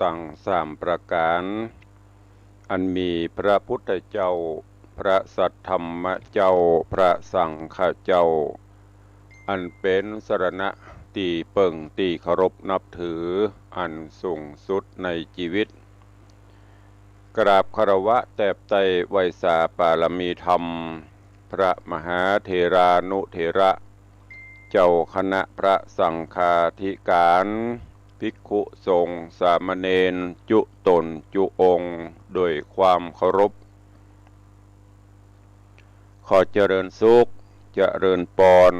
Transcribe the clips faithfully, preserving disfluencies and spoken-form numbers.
ตังสามประก๋าน อันมีพระพุทธเจ้า พระสัทธรรมเจ้า พระสังฆเจ้า อันเป๋นสรณะตี้เปิ้งตี้เคารพนับถืออันสูงสุดในจีวิต กราบคารวะแตบไต้ไหว้สาปารมีธรรม พระมหาเถรานุเถระ เจ้าคณะพระสังฆาธิการ ภิกขุสงฆ์สามเณรจุต๋นจุองค์ โดยความเคารพ ขอเจริญสุข เจริญปอน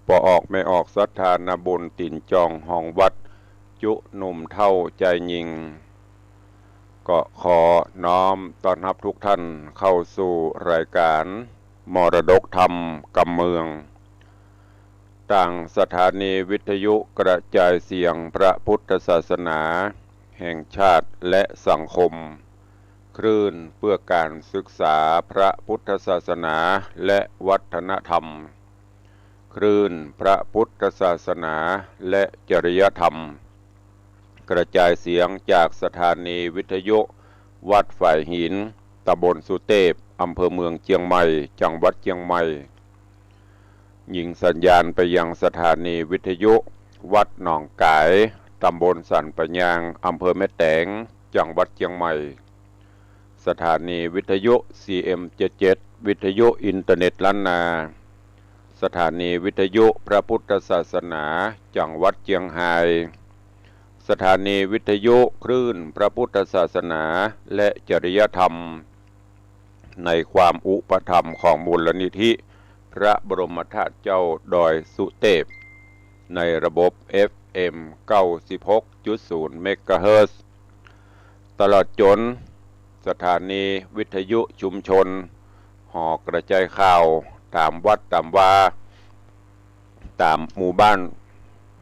ป้อออกแม่ออกศรัทธานาบุญตี๋นจองห้องวัด จุหนุ่มเฒ่าจายญิง ก็ขอน้อมต้อนฮับทุกท่านเข้าสู่รายการมรดกธรรมกำเมือง ตางสถานีวิทยุกระจายเสียงพระพุทธศาสนาแห่งชาติและสังคม คลื่นเพื่อการศึกษาพระพุทธศาสนาและวัฒนธรรม คลื่นพระพุทธศาสนาและจริยธรรม กระจายเสียงจากสถานีวิทยุวัดฝายหิน ตำบลสุเตพ อำเภอเมืองเจียงใหม่ จังหวัดเจียงใหม่ ยิงสัญญาณไปยังสถานีวิทยุวัดหนองก๋าย ตำบลสันป่ายาง อำเภอแม่แตง จังหวัดเจียงใหม่ สถานีวิทยุ ซีเอ็มเจ็ดเจ็ด วิทยุอินเทอร์เน็ตล้านนา สถานีวิทยุพระพุทธศาสนา จังหวัดเจียงฮาย สถานีวิทยุคลื่นพระพุทธศาสนาและจริยธรรม ในความอุปถัมภ์ของมูลนิธิพระบรมธาตุเจ้าดอยสุเตพ ในระบบ เอฟเอ็ม เก้าสิบหกจุดศูนย์ เมกะเฮิรตซ์ ตลอดจ๋นสถานีวิทยุชุมชน หอกระจายข่าวต๋ามวัดต๋ามวา ต๋ามหมู่บ้าน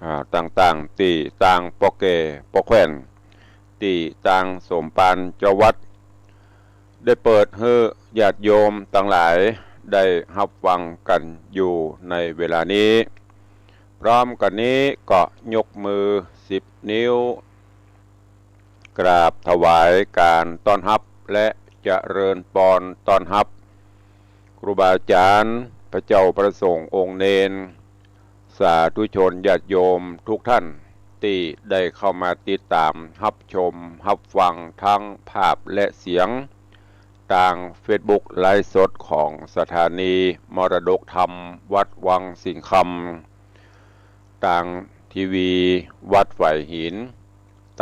อ่า ต่างๆ ตี้ตางป้อแก่ป้อแคว่น ตี้ตางสมภารเจ้าวัด ได้เปิดหื้อญาติโยมตังหลายได้ฮับฟังกั๋นอยู่ในเวลานี้ พร้อมกั๋นนี้ก็ยกมือสิบนิ้ว กราบถวายก๋านต้อนฮับและเจริญปอนต้อนฮับ ครูบาอาจ๋ารย์ พระเจ้าพระสงฆ์องค์เณร สาธุชนญาติโยมทุกท่าน ตี้ได้เข้ามาติดต๋ามฮับชมฮับฟังทั้งภาพและเสียง ตางเฟซบุ๊กไลฟ์สดของสถานีมรดกธรรมวัดวังสิงห์คำ ตางทีวีวัดฝายหิน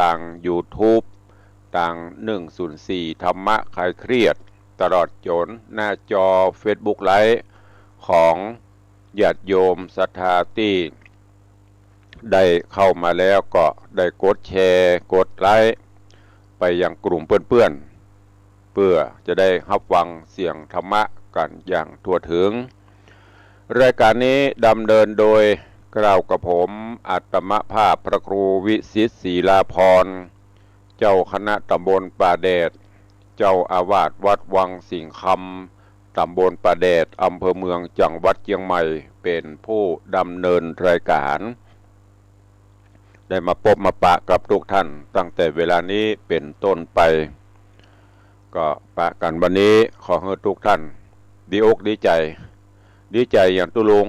ตางยูทูบ ตางหนึ่งศูนย์สี่ธรรมะคลายเครียด ตลอดจ๋นหน้าจอเฟซบุ๊กไลฟ์ของญาติโยมศรัทธาตี้ได้เข้ามาแล้วก็ได้กดแชร์ กดไลค์ไปยังกลุ่มเปื้อนๆ เปื้อจะได้ฮับฟังเสียงธรรมะกั๋นอย่างทั่วเถิง รายก๋านนี้ดำเนินโดยเกล้ากระผม อัตมภาพพระครูวิสิทธิ์ ศรีลาภรณ์ เจ้าคณะตำบลป่าแดด เจ้าอาวาสวัดวังสิงห์คำ ตำบลป่าแดด อำเภอเมือง จังหวัดเจียงใหม่ เป๋นผู้ดำเนินรายก๋าน ได้มาปบมาปะกับทุกท่านตั้งแต่เวลานี้เป๋นต้นไป ก็ปะกั๋นวันนี้ขอหื้อทุกท่านดีอกดีใจ๋ ดีใจ๋อย่างตุ๊ลุง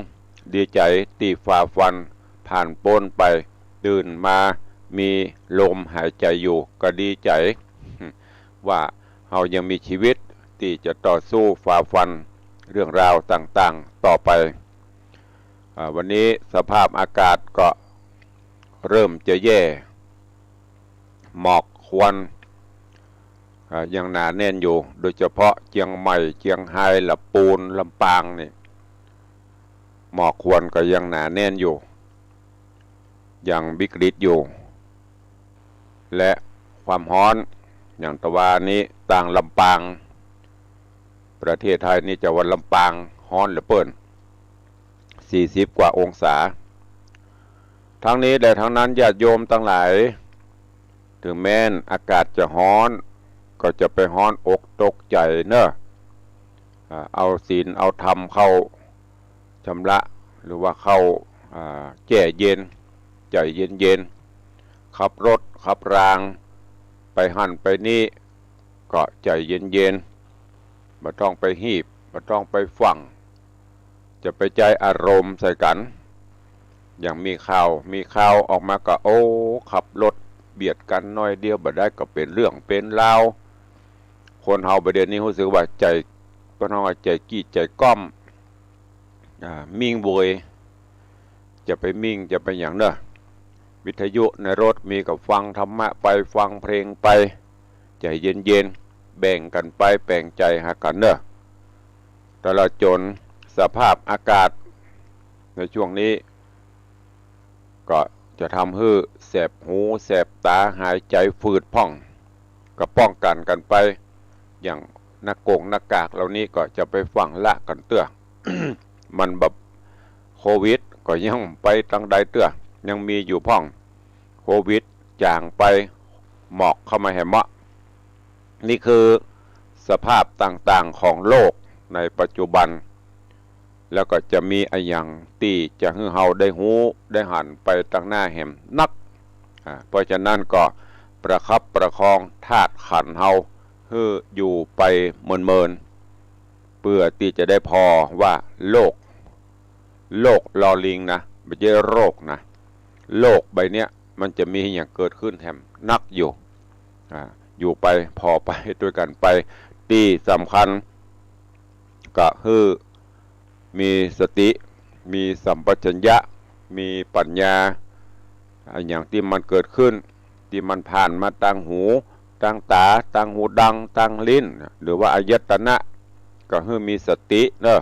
ดีใจ๋ตี้ฝ่าฟันผ่านป๊นไป ตื่นมามีลมหายใจ๋อยู่ก็ดีใจ๋ ว่าเฮายังมีจีวิตตี้จะต่อสู้ฝ่าฟันเรื่องราวต่างๆ ต่อไป อ่า วันนี้สภาพอากาศก็เริ่มจะแย่ หมอกควัน อ่า ยังหนาแน่นอยู่ โดยเฉพาะเจียงใหม่ เจียงฮาย ละปูน ลำปางนี่ หมอกควันก็ยังหนาแน่นอยู่ ยังวิกฤตอยู่ และความฮ้อนอย่างตะวานี้ตางลำปาง ประเทศไทยนี่จะว่าลำปางฮ้อนเหลือเปิ้น สี่สิบกว่าองศา ทั้งนี้และทั้งนั้นญาติโยมตังหลาย ถึงแม้นอากาศจะฮ้อน ก็จะไปฮ้อนอกตกใจ๋เน่อ อ่า เอาศีลเอาธรรมเข้าชำระ หรือว่าเข้า อ่า แจ้เย็น ใจ๋เย็นๆ ขับรถขับราง ไปหั้นไปนี้ ก็ใจ๋เย็นๆ บ่ต้องไปฮีบ บ่ต้องไปฟั่ง จะไปใจ๊อารมณ์ใส่กั๋น อย่างมีข่าว มีข่าวออกมาก็ โอ้ ขับรถเบียดกั๋นหน้อยเดียวบ่ได้ก็เป๋นเรื่องเป๋นราว คนเฮาบ่าเดี่ยวนี้ฮู้สึกว่าใจ๋ บ่ต้องว่าใจ๋กี้ใจ๋ก้อม อ่า มิ่งโวย จะไปมิ่งจะไปหยังเนาะ วิทยุในรถมีก็ฟังธรรมะไป ฟังเพลงไป ใจ๋เย็นๆ แบ่งกั๋นไป แบ่งใจ๋หากั๋นเนาะ ตลอดจ๋นสภาพอากาศในช่วงนี้ ก็จะทำหื้อแสบหูแสบต๋า หายใจ๋ฝืดพ่อง ก็ป้องกั๋นกั๋นไป อย่างหน้ากงหน้ากากเหล่านี้ก็จะไปฟั่งละกั๋นเตื้อ มันแบบโควิดก็ยังไปตังใดเตื้อ ยังมีอยู่พ่อง โควิดจ๋างไป หมอกเข้ามาแหมเมาะ นี่คือสภาพต่างๆ ของโลกในปัจจุบัน แล้วก็จะมีอะหยังตี้จะหื้อเฮาได้ฮู้ได้หันไปตังหน้าแหมนัก อ่า เพราะฉะนั้นก็ประคับประคองธาตุขันธ์เฮาหื้ออยู่ไปเมินๆ เปื้อตี้จะได้ผ่อว่าโลก โลกลอลิงนะ บ่ใจ้โรคนะ โลกใบเนี้ยมันจะมีอะหยังเกิดขึ้นแหมนักอยู่ อ่า อยู่ไปผ่อไปตวยกั๋นไป ตี้สำคัญ ก็หื้อมีสติ มีสัมปชัญญะ มีปัญญา อะหยังตี้มันเกิดขึ้น ตี้มันผ่านมาตางหู ตางต๋า ตางหูดัง ตางลิ้น หรือว่าอายตนะ ก็หื้อมีสติเนาะ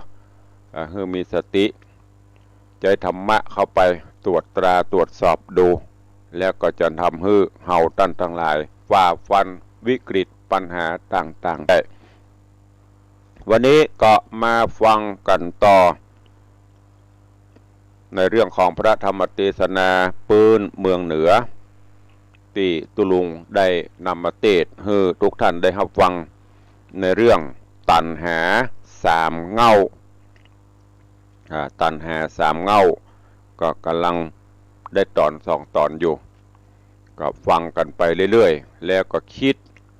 อ่า หื้อมีสติ ใจ๊ธรรมะเข้าไปตรวจตราตรวจสอบดู แล้วก็จะทำหื้อเฮาต้านตังหลาย ฝ่าฟันวิกฤตปัญหาต่างๆ ได้ วันนี้ก็มาฟังกั๋นต่อ ในเรื่องของพระธรรมเตสนาปื๊นเมืองเหนือ ตี้ตุ๊ลุงได้นำมาเตสน์หื้อทุกท่านได้ฮับฟัง ในเรื่องตัณหาสามเง้า อ่า ตัณหาสามเง้า ก็ก่ำลังได้ต๋อนสองต๋อนอยู่ ก็ฟังกั๋นไปเรื่อยๆ แล้วก็กึ๊ด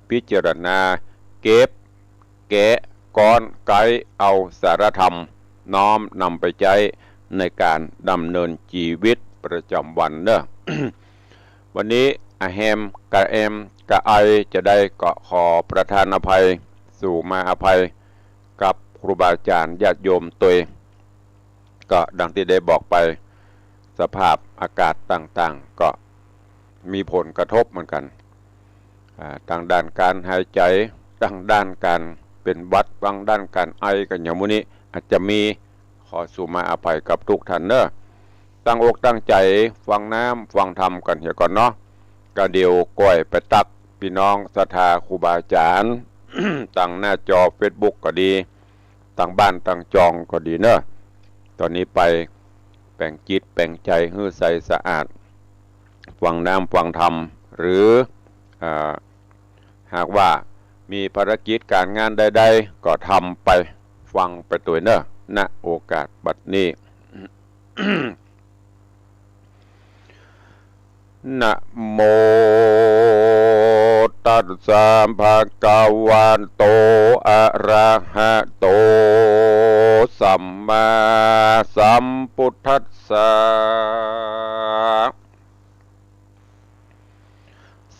พิจารณา เก็บแกะก๊อนไก๊เอาสาระธรรม น้อมนำไปใจ๊ในก๋านดำเนินจีวิตประจ๋ำวันเนาะ วันนี้อะแฮมกะแอมกะไอจะได้ก็ขอประทานอภัย สู่มาอภัยกับครูบาอาจ๋ารย์ญาติโยมตวย ก็ดังตี้ได้บอกไป สภาพอากาศต่างๆ ก็มีผลกระทบเหมือนกั๋น อ่า ตางด้านก๋านหายใจ๋ ตางด้านก๋านเป๋นหวัด ตางด้านก๋านไอกั๋นอย่างหมู่นี้ อาจจะมี ขอสู่มาอภัยกับทุกท่านเนาะ ตั้งอกตั้งใจ๋ฟังน้ำฟังธรรมกั๋นเหียก่อนเนาะ ก็เดี๋ยวก้อยไปตั๊กปี้น้องศรัทธาครูบาอาจ๋ารย์ ตางหน้าจอเฟซบุ๊กก็ดี ตางบ้านตางจองก็ดีเนาะ ต๋อนนี้ไปแป๋งจิตแป๋งใจ๋หื้อใสสะอาด ฟังน้ำฟังธรรม หรือ อ่า หากว่ามีภารกิจก๋านงานใดๆ ก็ทำไป ฟังไปตวยเนาะ ณ โอกาสบัดนี้ นะโมตัสสะ ภะคะวะโต อะระหะโต สัมมาสัมพุทธัสสะ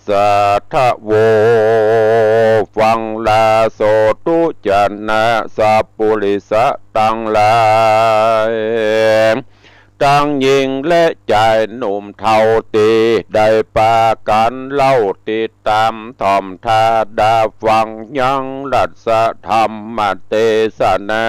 สาธะโว ฟังลาโสธุ จะนะสัปปุริสะตังหลาย ตังญิงและจายหนุ่มเฒ่า ตี้ได้ปากั๋นเล่าติดต๋ามถ่อมถ้าดาฟังยังรัสธรรมเตสนา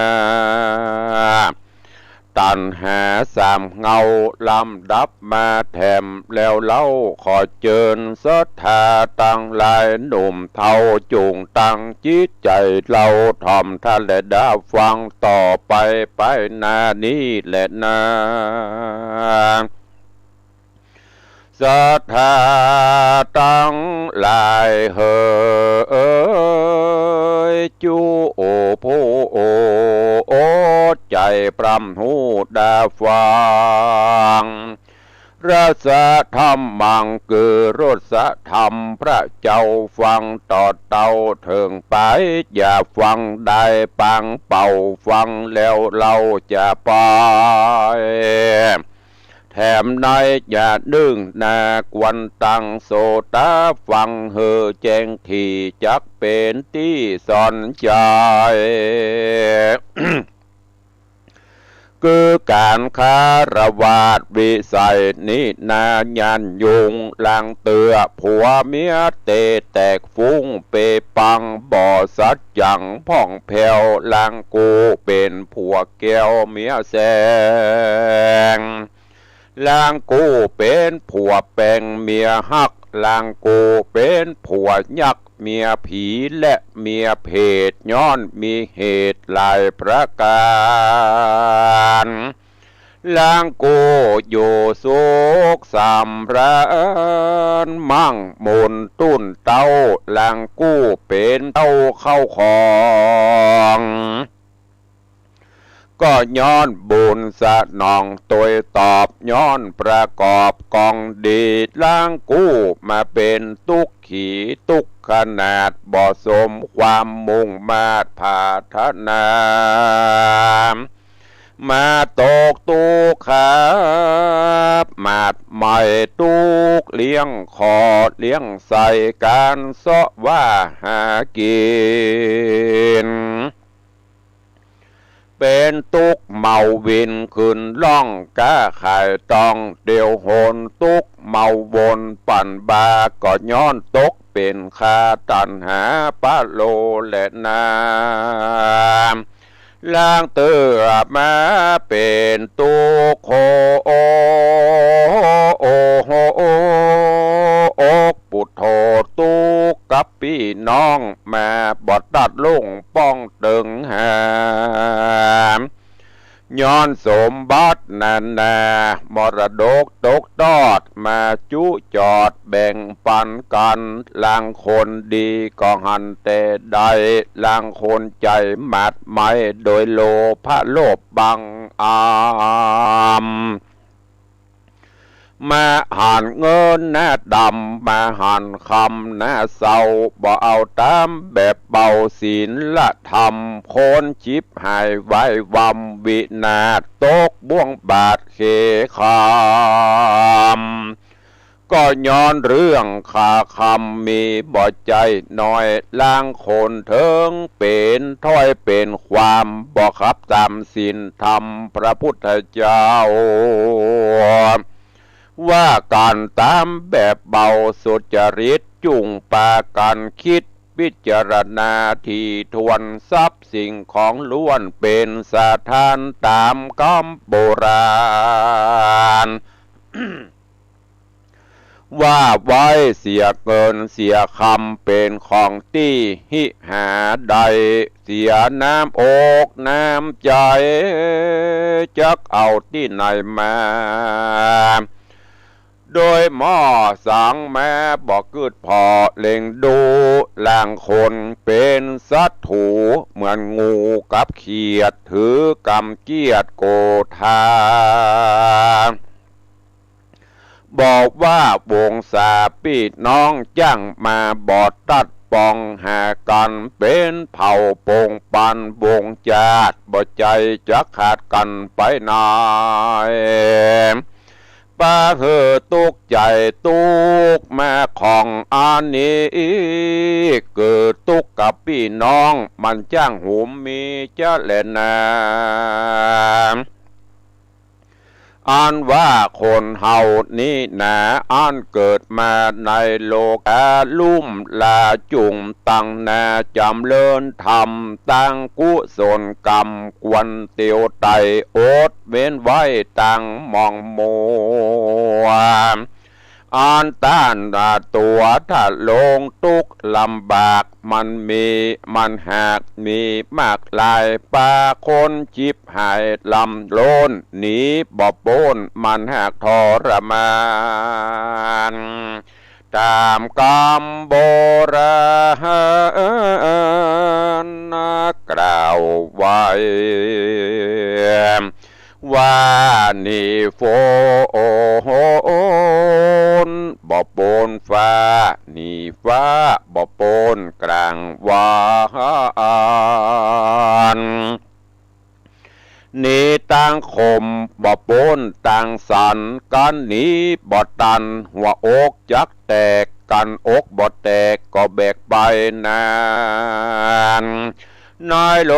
ตัณหาสามเง้าลำดับมาแถมแล้วเล่า ขอเจิญศรัทธาตังหลายหนุ่มเฒ่า จุ่งตั้งจิตใจ๋เล่าถ่อมถ้าและดาฟังต่อไป ไปหน้านี้แลนา ศรัทธาตังหลายเหย จู้ผู้ใจ๋พร่ำฮู้ดาฟัง รสธรรมัง คือรสธรรมพระเจ้าฟังต่อเต้าเถิงไป อย่าฟังได้ปางเป่า ฟังแล้วเฮาจะไป แถมในอย่านึ่งนาควรตั้งโสตา ฟังหื้อแจ้งถี่ จักเป๋นตี้สอนใจ๋ คือก๋านคฤหัสถ์วิสัยนี้นา ญาติโยม ลางเตื้อผัวเมียเตแตกฟุ้งเปปัง บ่สัจจังผ่องแผ้ว ลางกู้เป๋นผัวแก้วเมียแสง ลางกู้เป๋นผัวแปงเมียฮัก ลางกู้เป๋นผัวยักษ์ เมียผีและเมียเปรต ย้อนมีเหตุหลายประก๋าน ลางกู้อยู่สุขสำราญ มั่งมูนตุ้นเต้า ลางกู้เป๋นเต้าเข้าของ ก็ย้อนบุญสนองตวยตอบ ย้อนประกอบกองดี ลางกู้มาเป๋นตุ๊กขีตุ๊กขนาด บ่สมความมุ่งมาดผาถนา มาตกตุ๊กข์ขับหมากไหม้ ตุ๊กข์เลี้ยงข้อเลี้ยงไส้ ก๋านเซาะว่าหากิ๋น เป๋นตุ๊กข์เมาวิน ขึ้นล่องก๊าขายต้อง เตียวหนตุ๊กข์เมาวนปั่นบา ก็ย้อนตกเป๋นข้าตัณหาปะโลแลนา ลางเตื้อมาเป๋นตุ๊กข์โข อกปุโถ ตุ๊กข์กับปี้น้อง มาบ่ตัดลงป้องเติงหา ย้อนสมบัตินานา มรดกตกตอด มาจุจอดแบ่งปันกั๋น ลางคนดีก็หันแต่ได้ ลางคนใจ๋หมากไหม้ โดยโลภะโลภบังอำ มาหันเงินหน้าดำ มาหันคำหน้าเศร้า บ่เอาต๋ามแบบเบาศีลธรรม คนฉิบหายวายวำวินาศ ตกบ่วงบาดเขคำ ก็ย้อนเรื่องค่าคำมีบ่ใจ้น้อย ลางคนเถิงเป๋นถ้อยเป๋นความ บ่ขับต๋ามศีลธรรมพระพุทธเจ้า ว่ากั๋นต๋ามแบบเบาสุจริต จุ่งปากั๋นกึ๊ดพิจารณาถี่ถ้วน ทรัพย์สิ่งของล้วนเป๋นสถานต๋ามกำโบราณ ว่าไว้เสียเงินเสียคำเป๋นของตี้ฮิหาได้ เสียน้ำอกน้ำใจ๋ จักเอาตี้ไหนมา โดยหม้อสังมาบ่กึ๊ดผ่อเล็งดู ลางคนเป๋นศัตรู๋เหมือนงูกับเขียด ถือกำเกี้ยดโกธา บอกว่าวงศาปี้น้องจ้างมาบ่ตัดป้องหากั๋น เป๋นเผ่าปงปันวงจาติ บ่ใจ้จักขาดกั๋นไปไหน ปาหื้อตุ๊กข์ใจ๋ตุ๊กข์มาของอันนี้ เกิดตุ๊กข์กับปี้น้อง มันจ้างหุมมีจะแลนา อันว่าคนเฮานี้นา อันเกิดมาในโลกาลุ่มลาจุ่งตั้งหน้าจ๋ำเริญธรรม ตั้งกุศลกรรมควรเตียวไต่ อดเว้นไว้ตั้งหม่องมัว อันต้านตั๋วถ้าลงตุ๊กข์ลำบาก มันมี มันหากมีมากหลาย ปาคนฉิบหายลำล้น หนีบ่ป๊น มันหากทรมาน ต๋ามกำโบราณกล่าวไว้ ว่าหนีฝนบ่ปนฟ้า หนีฟ้าบ่ปนกลางวาน หนีตางขมบ่ปนตางสัน กั๋นหนีบ่ตัน หัวอกจักแตก กั๋นอกบ่แตกก็แบกไปนาน ในโล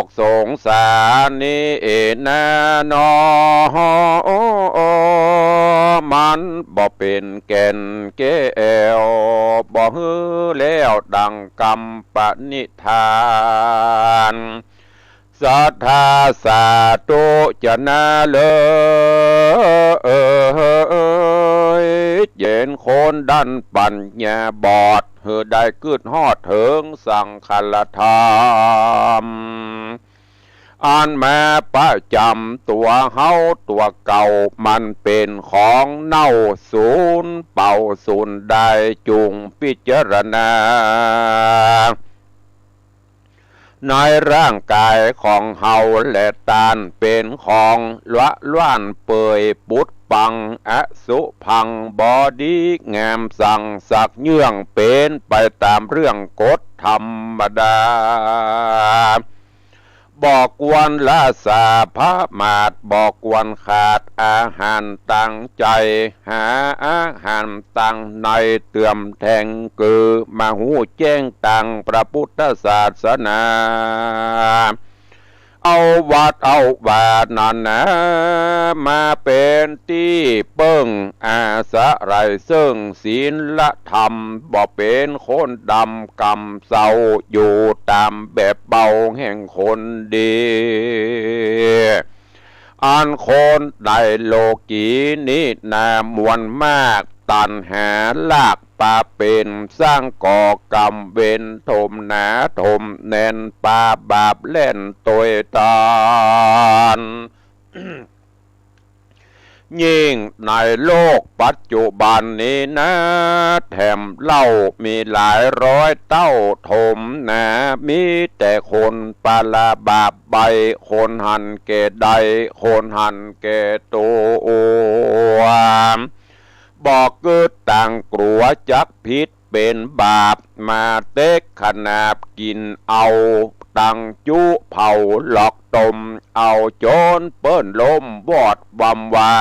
กสงสารนี้เอนาหนอ มันบ่เป๋นแก่นแก้ว บ่หื้อแล้วดั่งกำปณิธาน ศรัทธาสาธุจะนาเลย เจ๋นคนด้านปัญญาบอด หื้อได้กึ๊ดฮอดเถิงสังฆารธรรม อันมาประจำตั๋วเฮาตั๋วเก่า มันเป๋นของเน่าสูญเปล่าสูญได้ จุ่งพิจารณา ในร่างก๋ายของเฮาแล ต้านเป๋นของละล้านเปื่อย ปุดปังอสุภัง บ่ดีงามสังสักเยื่อง เป๋นไปต๋ามเรื่องกฎธรรมดา บ่ควรละสาประมาท บ่ควรขาดอาหารตางใจ๋ หาอาหารตางในเติมแทง คือมาฮู้แจ้งตางพระพุทธศาสนา เอาวัดเอาวานั้นนา มาเป๋นตี้เปิ้งอาศัยเซิ่งศีลธรรม บ่เป๋นคนดำกำเศร้า อยู่ต๋ามแบบเบาแห่งคนดี อันคนในโลกีนี้นามวลมาก ตัณหาลากปาเป๋น สร้างก่อกรรมเวรถมหนาถมแน่น ปาบาปแล่นตวยตาน ยิ่งในโลกปัจจุบันนี้นา แถมเล่ามีหลายร้อยเต้าถมหนา มีแต่คนปาละบาปไป คนหันแก่ใด คนหันแก่ตั๋ว บ่กึ๊ดตางกลัวจักผิดเป๋นบาป มาเต๊กขนาบกิ๋นเอา ตังจุเผาหลอกต้ม เอาจ๋นเปิ้นล้มวอดวำวา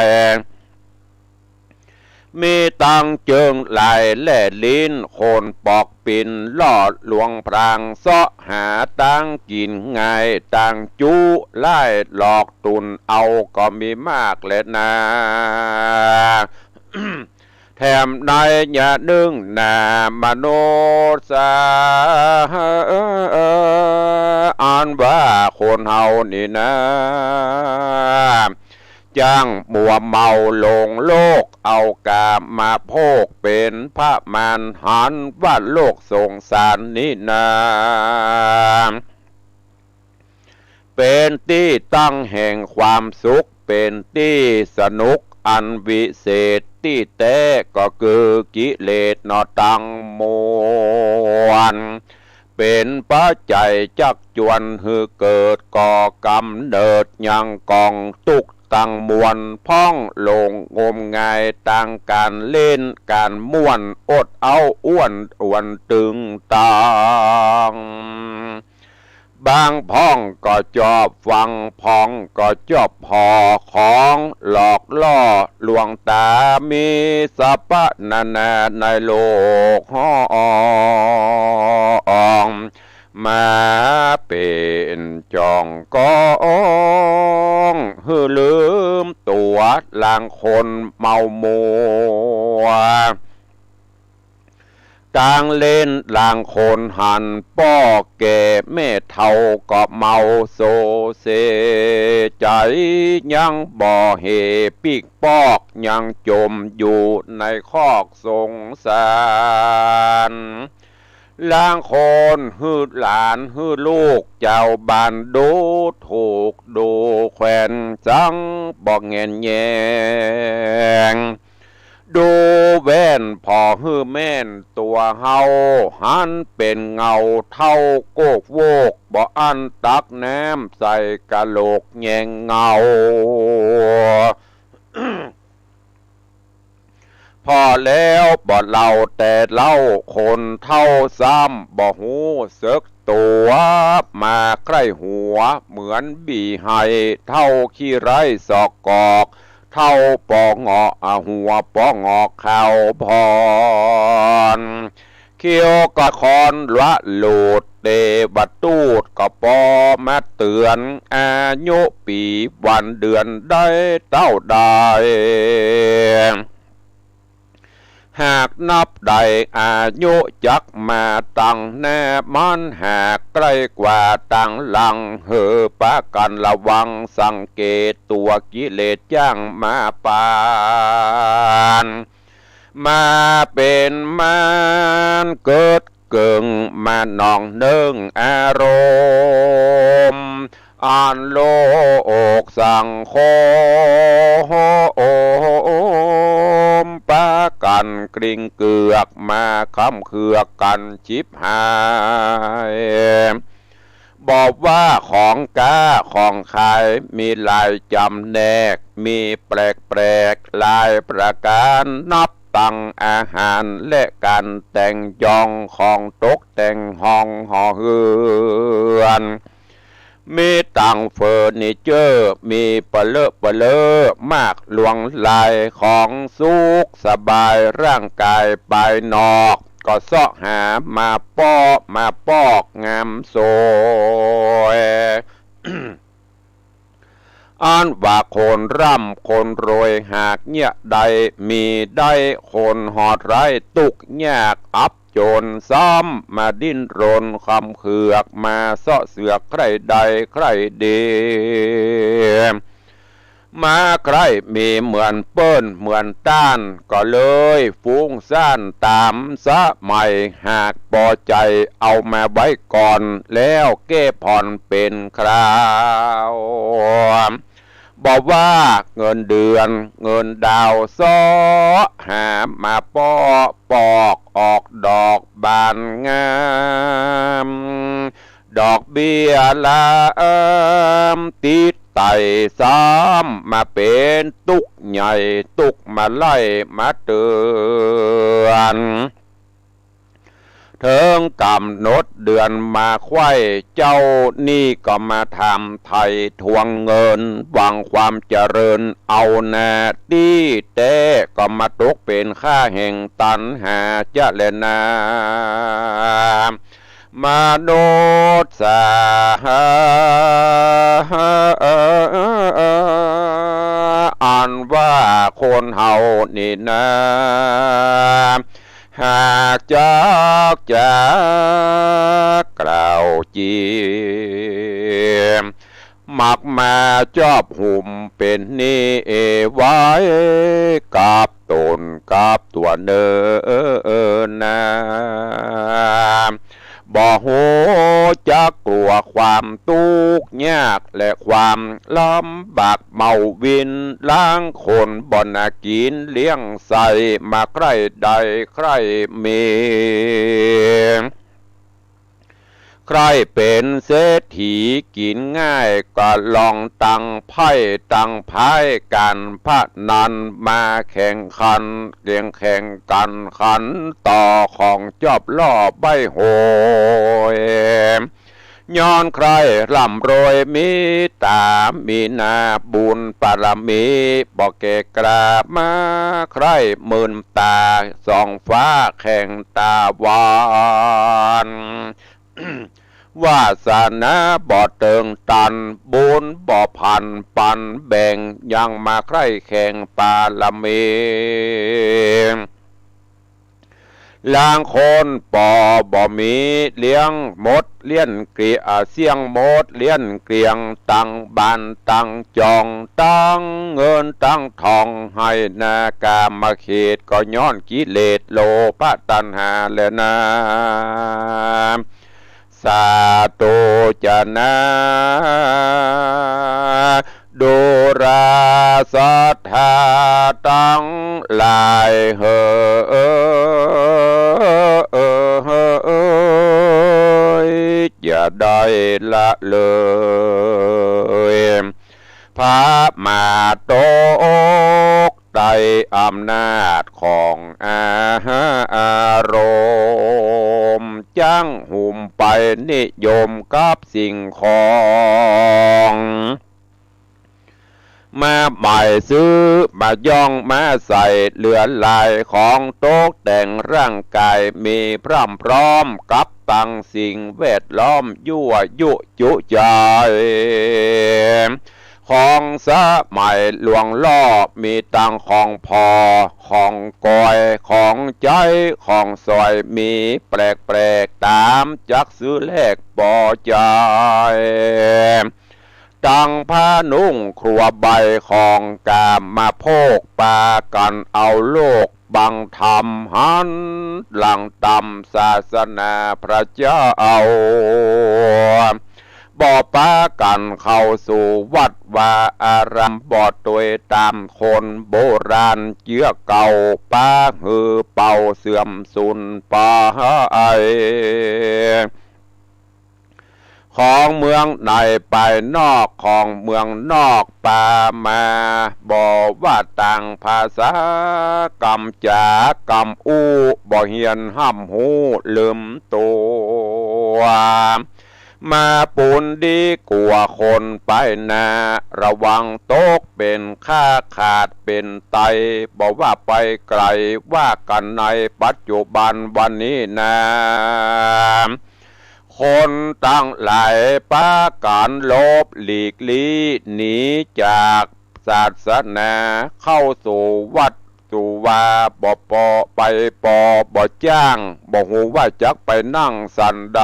ย มีตังเจิงลายและลิ้น คนปอกปิ่นล่อลวงพราง เซาะหาตางกิ๋นง่าย ตางจุไล่หลอกตุนเอาก็มีมากแลนา แถมในยะนึ่งนามนุษย์สา อันว่าคนเฮานี้นา จั้งมัวเมาหลงโลก เอากามาโภคเป๋นประมาณ หันว่าโลกสงสารนี้นา เป๋นตี้ตั้งแห่งความสุข เป๋นตี้สนุกอันวิเศษ ตี้แต๊ก็คือกิเลสหนอตังมวล เป๋นปัจจัยจักจวนหื้อเกิดก่อกำเนิดยังก๋องตุ๊กข์ตังมวล พ่องหลงงมงายตางก๋านเล่นก๋านม่วน อดเอาอ้วนอวนตึงตัง บางพ่องก็จอบฟัง พ่องก็จอบผ่อ ของหลอกล่อลวงต๋า มีสรรพนานาในโลกฮ้อง มาเป๋นจ่องกอง หื้อลืมตั๋วลางคนเมามัว ตางเล่นลางคนหัน ป้อแก่แม่เฒ่าก็เมาโซเซ ใจ๋ยังบ่เหปิ๊กปอก ยังจ๋มอยู่ในคอกสงสาร ลางคนหื้อหลานหื้อลูกเจ้าบ้านดูถูกดูแควน จั้งบ่แงนแยง ดูแว่นผ่อหื้อแม่นตั๋วเฮา หันเป๋นเงาเต้าโกกโวก บ่อั้นตักน้ำใส่กะโหลกแยงเงา ผ่อแล้วบ่เล่าแต่เล่า คนเฒ่าซ้ำบ่ฮู้เสิกตั๋ว มาใคร่หัวเหมือนบีไฮ เฒ่าขี้ไร้ซอกกอก เฒ่าปอเหงาะ อะ หัวปอเหงาะขาวผ่อน เขี้ยวกะคอนละหลุด เตวทูตก็ปอมาเตื๋อน อายุปี๋วันเดือนได้เต้าใด หากนับได้อายุจักมาตังหน้า มันหากใก้กว่าตังหลัง หื้อปากั๋นระวังสังเกตตั๋ว กิเลสจ้างมาปาน มาเป๋นมารเกิดเกิ่ง มาหน่องนึ่งอารมณ์ อันโลกสังคม ปากั๋นกลิ้งเกือก มาคำเคือกกั๋นฉิบหาย บอกว่าของก๊าของขายมีหลายจ๋ำแนก มีแปลกๆ หลายประก๋าน นับตังอาหารและก๋านแต่งจอง ของตกแต่งห้องหอเฮือน มีตังเฟอร์นิเจอร์ มีเปลอะเปลอมากหลวงหลาย ของสุขสบายร่างก๋ายปายนอก ก็เซาะหามาป้อมาปอกงามสวย อันว่าคนร่ำคนรวยหากเยียะได้ มีได้คนหอดไร้ตุ๊กข์ยากอับจน ซ้ำมาดิ้นรนคำเคือก มาเซาะเสือกใคร่ได้ใคร่ดี มาใคร่มีเหมือนเปิ้นเหมือนต้าน ก็เลยฟุ้งซ่านต๋ามสมัย หากปอใจ๋เอามาไว้ก่อน แล้วแก้ผ่อนเป๋นคราว บอกว่าเงินเดือนเงินดาวเซาะหามาป้อปอกออกดอกบานงาม ดอกเบี้ยละอามติดไต่ซ้ำมาเป๋นตุ๊กข์ใหญ่ ตุ๊กข์มาไล่มาเตื๋อน เถิงก๋ำหนดเดือนมาไขว้ เจ้าหนี้ก็มาถามไถ่ทวงเงิน หวังความเจริญเอาหน้า ตี้แต๊ก็มาตกเป๋นข้าแห่งตัณหาจะแลนา มนุษย์สา อันว่าคนเฮานี่นา หากจักจะกล่าวจี มักมาจอบหุมเป๋นหนี้ไว้ กับต๋นกับตั๋วเน่อนา บ่ฮู้จักกลัวความตุ๊กข์ยากและความลำบากเมาวิน ลางคนบ่หน้ากิ๋นเลี้ยงใส่ มาใคร่ได้ใคร่มี ใคร่เป๋นเศรษฐีกิ๋นง่าย ก็ลองตั้งไพ่ตั้งพายก๋านพนัน มาแข่งขันเตียงแข่งกั๋นขันต่อของจอบล่อใบ้หวย ย้อนใคร่ร่ำรวยมีต๋ามีหน้าบุญปารมี บ่แก่กล้ามาใคร่มื่นต๋าส่องฟ้าแข่งต๋าวัน วาสนาบ่เติงตัน บุญบ่ผันปันแบ่ง ยังมาใคร่แข่งปารมี ลางคนปอบ่มีเลี้ยงหมดเลี้ยงเกลี้ยง เสี้ยงหมดเลี้ยงเกลี้ยง ตังบ้านตังจ่อง ตังเงินตังทอง ไฮ่นากามเขต ก็ย้อนกิเลสโลภะตัณหาแลนา สาธุจะนา ดูราศรัทธาตังหลายเหย อย่าได้ละเลย พระมาตกใต้อำนาจของอารมณ์ จั้งหุ่มไปนิยมกับสิ่งของ มาหมายซื้อมาย้องมาใส่ เหลือหลายของตกแต่งร่างกาย มีพร่ำพร้อมกับตังสิ่งแวดล้อมยั่วยุจุใจ ของสมัยหลวงล่อ มีตังของผ่อของกอยของใจ๊ของสอย มีแปลกๆ ต๋ามจักซื้อแลกบ่ใจ้ ตังผ้านุ่งครัวใบของกามโภค ปากั๋นเอาโลกบังธรรม หันหลังตำศาสนาพระเจ้า บ่ปากั๋นเข้าสู่วัดวาอาราม บ่ตวยต๋ามคนโบราณเจื้อเก่า ปาหื้อเป่าเสื่อมสูญไป ของเมืองในไปนอก ของเมืองนอกปามา บ่ว่าต่างภาษากำจากำอู้ บ่เฮียนฮ่ำฮู้ลืมตั๋ว มาปูนดีกว่าคนไปนา ระวังตกเป๋นข้าขาดเป๋นไต บ่ว่าไปไก๋ว่ากั๋นในปัจจุบันวันนี้นา คนตังหลายปากั๋นหลบหลีกลี้หนีจากศาสนา เข้าสู่วัดสู่วา บ่ปอไปปอบ่จ้าง บ่ฮู้ว่าจักไปนั่งสันใด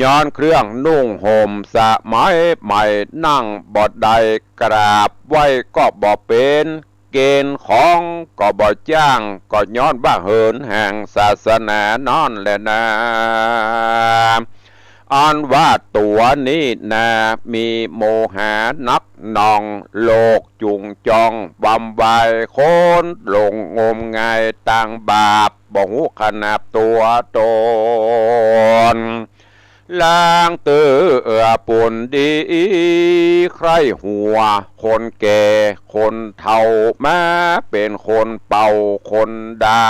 ย้อนเครื่องนุ่งห่มสมัยใหม่ นั่งบ่ได้กราบไหว้ก็บ่เป๋น เกณฑ์ของก็บ่จ้าง ก็ย้อนว่าเหินห่างศาสนานั้นแหละนา อันว่าตั๋วนี้นา มีโมหะหนักหน่อง โลกจุ่งจ่องวำวาย คนหลงงมงายตังบาป บ่ฮู้ขนาบตั๋วต๋น ลางเตื้อปูนดีใคร่หัว คนแก่คนเฒ่ามาเป๋นคนเป่าคนด่า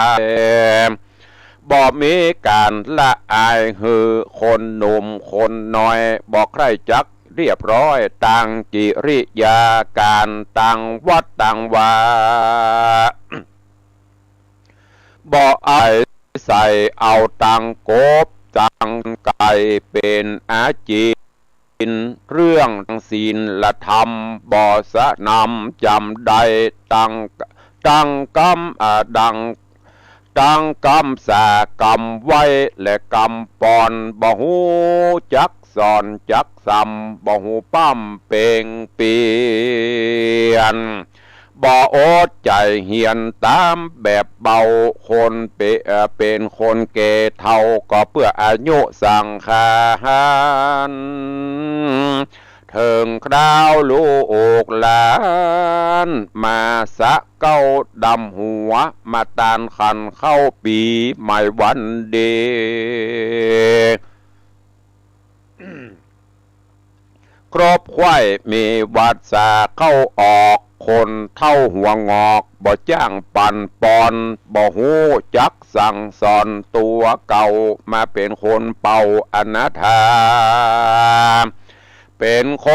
บ่มีก๋านละอายหื้อคนหนุ่มคนน้อย บ่ใคร่จักเรียบร้อยตังกิริยาก๋านตังวัดตังวา บ่อาศัยเอาตังกบตังไก่เป๋นอาจีน เรื่องศีลธรรมบ่สนำจ๋ำได้ ตัง ตังกำ อ่า ดัง ตังกำสากำไหว้และกำปอน บ่ฮู้จักสอนจักสำ บ่ฮู้ปล้ำเป๋งเปียน บ่อดใจ๋เฮียนต๋ามแบบเบา คนเป๋น เอ่อ เป๋นคนแก่เฒ่าก็เปื้ออายุสังขาร เถิงคราวลูกหลานมาสะเก๊าดำหัว มาตานขันเข้าปี๋ใหม่วันดี ครบไขว้มีวาสาเข้าออก คนเฒ่าหัวงอก บ่จ้างปันปอน บ่ฮู้จักสั่งสอน ตั๋วเก่ามาเป๋นคนเป่าอนาถา เป๋นค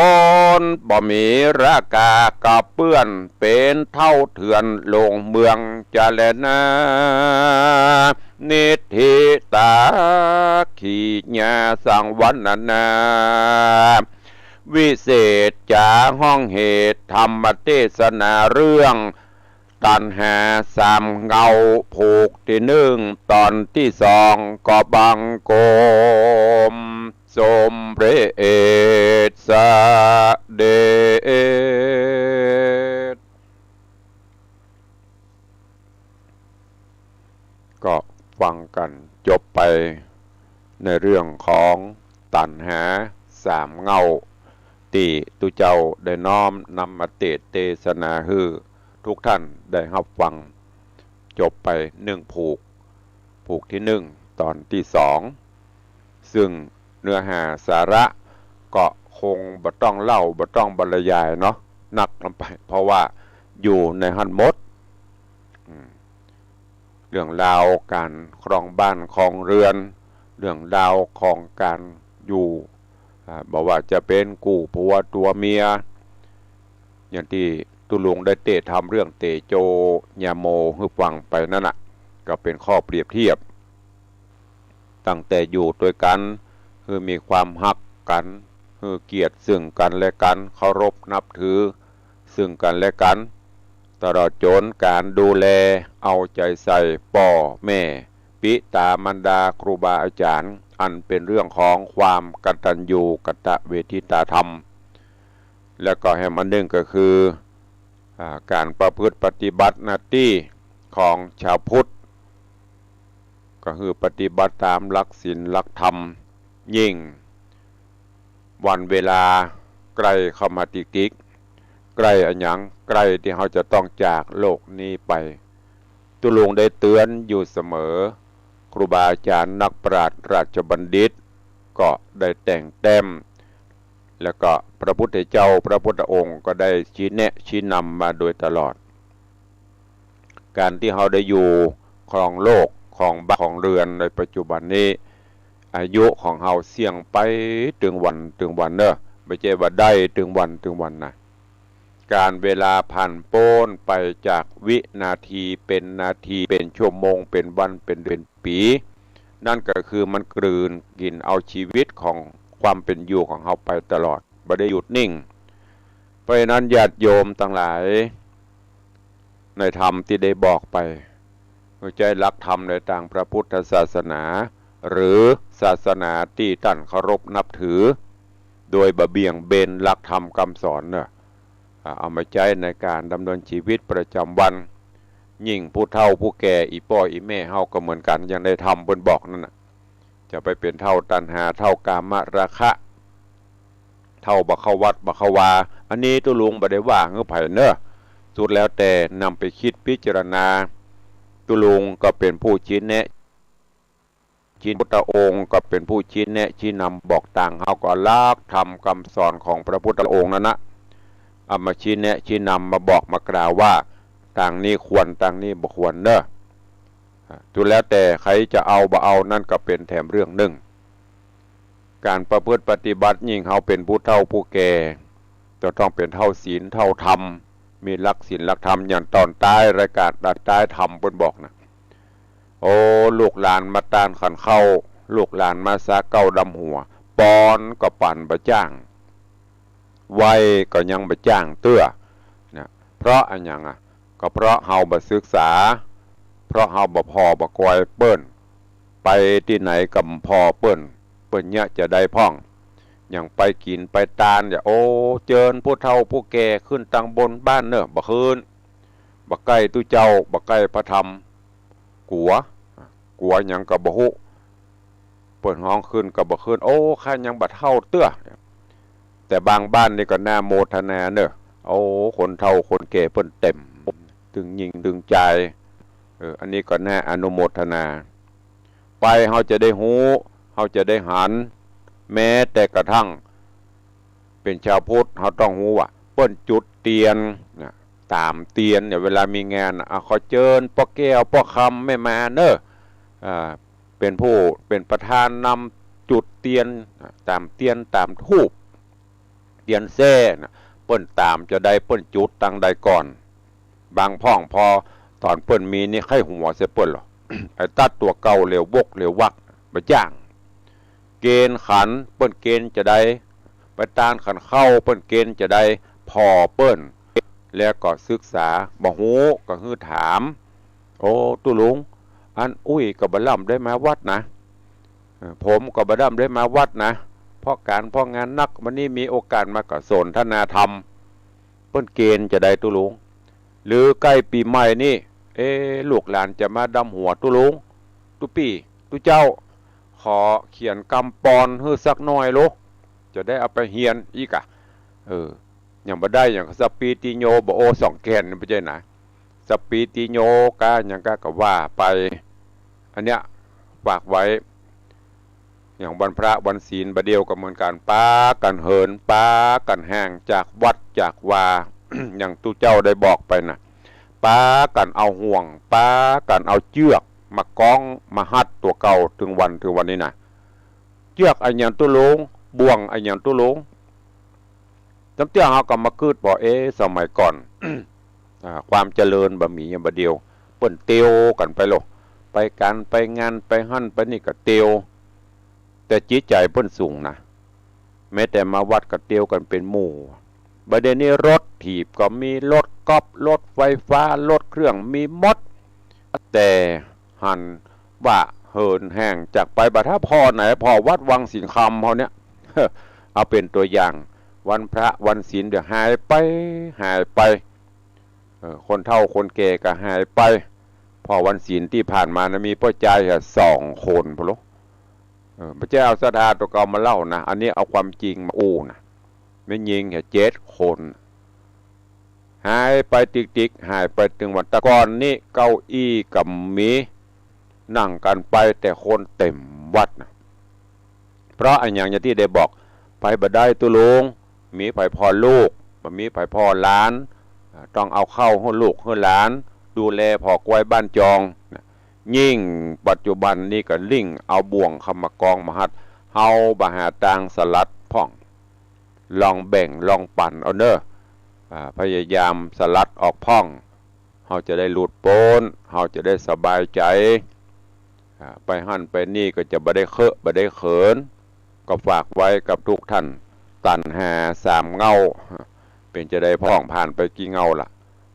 นบ่มีราคากระเปื้อน เป๋นเฒ่าเถื่อนหลงเมืองจะแลนา นิทธิตาขีญาสังวรรณนา วิเศษจ๋าห้องเหตุธรรมเตสนาเรื่อง ตัณหาสามเงา ผูกตี้นึ่ง ต๋อนตี้สอง ก็บังคมสมเร็จเสด็จ ก็ฟังกั๋นจบไปในเรื่องของตัณหาสามเงา ตี้ตุ๊เจ้าได้น้อมนำมาเตสน์เตสนาหื้อทุกท่านได้ฮับฟัง จบไปหนึ่งผูก ผูกตี้หนึ่ง ต๋อนตี้สอง ซึ่งเนื้อหาสาระก็คงบ่ต้องเล่า บ่ต้องบรรยายเนาะ นักนำไป เพราะว่าอยู่ในหั้นหมด อืม เรื่องราวก๋านครองบ้านครองเรือน เรื่องราวของก๋านอยู่ อ่า บ่ว่าจะเป๋นกู้ผัวตั๋วเมีย อย่างตี้ตุ๊ลุงได้เตสน์ทำเรื่องเตโจยาโมหื้อฟังไปนั้นน่ะ ก็เป๋นข้อเปรียบเทียบ ตั้งแต่อยู่ตวยกั๋น หื้อมีความฮักกั๋น หื้อเกียรติซึ่งกั๋นและกั๋น เคารพนับถือซึ่งกั๋นและกั๋น ตลอดจ๋นก๋านดูแลเอาใจ๋ใส่ป้อแม่ ปิต๋ามารดา ครูบาอาจ๋ารย์ อันเป๋นเรื่องของความกตัญญูกตเวทิตาธรรม แล้วก็แหมอันนึ่งก็คือ อ่า ก๋านประพฤติปฏิบัติหน้าตี้ของชาวพุทธ ก็คือปฏิบัติต๋ามหลักศีลหลักธรรม ยิ่งวันเวลาใก้เข้ามาติ๊กๆ ใก้อะหยัง ใก้ตี้เฮาจะต้องจากโลกนี้ไป ตุ๊ลุงได้เตื๋อนอยู่เสมอ ครูบาอาจ๋ารย์นักปราชญ์ราชบัณฑิต ก็ได้แต่งแต้ม แล้วก็พระพุทธเจ้า พระพุทธองค์ก็ได้ชี้แนะชี้นำมาโดยตลอด ก๋านตี้เฮาได้อยู่ครองโลก ครองบ้าน ครองเรือนในปัจจุบันนี้ อายุของเฮาเสี้ยงไปตึงวันตึงวันเนาะ บ่ใจ้ว่าได้ตึงวันตึงวันนะ ก๋านเวลาผ่านป๊นไปจากวินาทีเป๋นนาที เป๋นชั่วโมง เป๋นวัน เป๋นเดือน เป๋นปี๋ นั่นก็คือมันกลืนกิ๋นเอาชีวิตของความเป๋นอยู่ของเฮาไปตลอด บ่ได้หยุดนิ่ง เพราะฉะนั้นญาติโยมตังหลาย ในธรรมตี้ได้บอกไป หื้อใจ๊หลักธรรมในตางพระพุทธศาสนา หรือศาสนาตี้ต้านเคารพนับถือ โดยบ่เบี่ยงเบนหลักธรรมกำสอนเนาะ อ่า เอามาใจ๊ในก๋านดำเนินชีวิตประจ๋ำวัน ยิ่งผู้เฒ่าผู้แก่ อี่ป้ออี่แม่เฮาก็เหมือนกั๋น อย่างในธรรมเปิ้นบอกนั่นน่ะ จะไปเป๋นเฒ่าตัณหา เฒ่ากามราคะ เฒ่าบ่เข้าวัดบ่เข้าวา อันนี้ตุ๊ลุงบ่ได้ว่าหื้อใผเนาะ สุดแล้วแต่นำไปกึ๊ดพิจารณา ตุ๊ลุงก็เป๋นผู้ชี้แนะ ชี้ พุทธองค์ก็เป๋นผู้ชี้แนะชี้นำบอกตาง เฮาก็เอาหลักธรรมกำสอนของพระพุทธองค์นั้นนะ เอามาชี้แนะชี้นำ มาบอกมากล่าวว่า ตางนี้ควร ตางนี้บ่ควรเนาะ สุดแล้วแต่ใผจะเอาบ่เอา นั่นก็เป๋นแถมเรื่องนึ่ง ก๋านประพฤติปฏิบัติ ยิ่งเฮาเป๋นผู้เฒ่าผู้แก่ จะต้องเป๋นเฒ่าศีลเฒ่าธรรม มีหลักศีลหลักธรรม อย่างต๋อนต๊ายรายก๋าน ต๋อนต๊ายธรรมเปิ้นบอกนะ โอ้ ลูกหลานมาต้านขันข้าว ลูกหลานมาสาเก๊าดำหัว ปอนก็ปานบ่จ้าง ไหว้ก็ยังบ่จ้างเตื้อนะ เพราะอะหยังอะ ก็เพราะเฮาบ่ศึกษา เพราะเฮาบ่ผ่อบ่กอยเปิ้น ไปตี้ไหนก็บ่ผ่อเปิ้น เปิ้นเยียะจาใดพ่อง อย่างไปกิ๋นไปตานเนี่ย โอ้ เจิญผู้เฒ่าผู้แก่ขึ้นตังบนบ้านเนาะ บ่ขึ้น บ่ใก้ตุ๊เจ้า บ่ใก้พระธรรม กั๋ว กั๋วหยังก็บ่ฮู้ เปิ้นฮ้องขึ้นก็บ่ขึ้น โอ้ ข้ายังบ่เฒ่าเตื้อ แต่บางบ้านนี่ก็น่าโมทนาเนาะ โอ้ คนเฒ่าคนแก่เปิ้นเต็ม ตึงญิงตึงจาย เออ อันนี้ก็น่าอนุโมทนา ไปเฮาจะได้ฮู้ เฮาจะได้หัน แม้แต่กระทั่ง เป๋นชาวพุทธ เฮาต้องฮู้ว่า เปิ้นจุดเตียนนะ ต๋ามเตียนเนี่ย เวลามีงานน่ะ อ่ะ ขอเจิญป้อแก้วป้อคำแม่มาเนาะ อ่า เป๋นผู้ เป๋นประธานนำจุดเตียนนะ ต๋ามเตียน ต๋ามธูป เตียนแส้นะ เปิ้นต๋ามจาใด เปิ้นจุดตังใดก่อน บางพ่องผ่อ ต๋อนเปิ้นมีนี่ใค่หัวใส่เปิ้นลอ ไอ้ตั๊ดตั๋วเก่าเหลียววกเหลียววัก บ่จ้าง เกณฑ์ขัน เปิ้นเกณฑ์จาใด ไปตานขันข้าว เปิ้นเกณฑ์จาใด ผ่อเปิ้น แล้วก็ศึกษา บ่ฮู้ก็หื้อถาม โอ้ ตุ๊ลุง อันอุ้ยก็บ่ล่ำได้มาวัดนะ เออ ผมก็บ่ล่ำได้มาวัดนะ เพราะก๋านเพราะงานนัก วันนี้มีโอกาสมาก็สนทนาธรรม เปิ้นเกณฑ์จาใดตุ๊ลุง หรือใก้ปี๋ใหม่นี่ เอ๊ะ ลูกหลานจะมาดำหัวตุ๊ลุง ตุ๊ปี้ ตุ๊เจ้า ขอเขียนกำปอนหื้อสักหน้อยโล จะได้เอาไปเฮียนอีกอะ เออ อย่างบ่ได้อย่างสปีติโญ บ่โอสองแก่น บ่ใจ้นะ สปีติโญกาอย่างกาก็ว่าไป อันเนี้ยฝากไว้ อย่างวันพระวันศีลบ่าเดี่ยวก็เหมือนกั๋น ปากั๋นเหิน ปากั๋นห่างจากวัดจากวา อย่างตุ๊เจ้าได้บอกไปน่ะ ปากั๋นเอาห่วง ปากั๋นเอาเจื้อกมาก๊องมาฮัดตั๋วเก่า เถิงวัน เถิงวันนี้น่ะ เจื้อกอะหยังตุ๊ลุง บ่วงอะหยังตุ๊ลุง จำเตื้อเฮาก็มาคิดผ่อ เอ๊ะ สมัยก่อน อ่า ความเจริญบ่มีอย่างบ่าเดี่ยว เปิ้นเตียวกั๋นไปโลด ไปก๋านไปงาน ไปหั้นไปนี่ก็เตียว แต่จิตใจ๋เปิ้นสูงนะ แม้แต่มาวัดก็เตียวกั๋นเป๋นหมู่ บ่าเดี่ยวนี้รถถีบก็มี รถก๊อล์ฟ รถไฟฟ้า รถเครื่องมีหมด แต่หันว่าเหินห่างจากไป บ่าถ้าผ่อไหน ผ่อวัดวังสิงห์คำเฮาเนี่ย เอาเป๋นตั๋วอย่าง วันพระวันศีลเดี๋ยวหายไป หายไป เออ คนเฒ่าคนแก่ก็หายไป ผ่อวันศีลตี้ผ่านมานะ มีป้อจายแค่สองคนพุ้นโล เออ บ่ใจ้เอาศรัทธาตั๋วเก่ามาเล่านะ อันนี้เอาความจริงมาอู้นะ แม่ญิงแค่เจ็ดคน หายไปติ๊กๆ หายไปเถิงวัน แต่ก่อนนี้เก้าอี้ก็มี นั่งกั๋นไป แต่คนเต็มวัดนะ เพราะอะหยังอย่างตี้ได้บอก ไปบ่ได้ตุ๊ลุง มีใผผ่อลูก บ่มีใผผ่อหลาน อ่า ต้องเอาเข้าหื้อลูกหื้อหลาน ดูแลผ่อควายบ้านจองนะ ยิ่งปัจจุบันนี้ก็ยิ่งเอาบ่วงเข้ามาก๊องมาฮัด เฮาบ่หาตางสลัดพ่อง ลองแบ่งลองปั๋นเอาเน่อ อ่า พยายามสลัดออกพ่อง เฮาจะได้หลุดป๊น เฮาจะได้สบายใจ๋ อ่า ไปหั้นไปนี่ก็จะบ่ได้เคอะบ่ได้เขิน ก็ฝากไว้กับทุกท่าน ตัณหาสามเง่า เป๋นจาใดพ่อง ผ่านไปกี่เง่าละ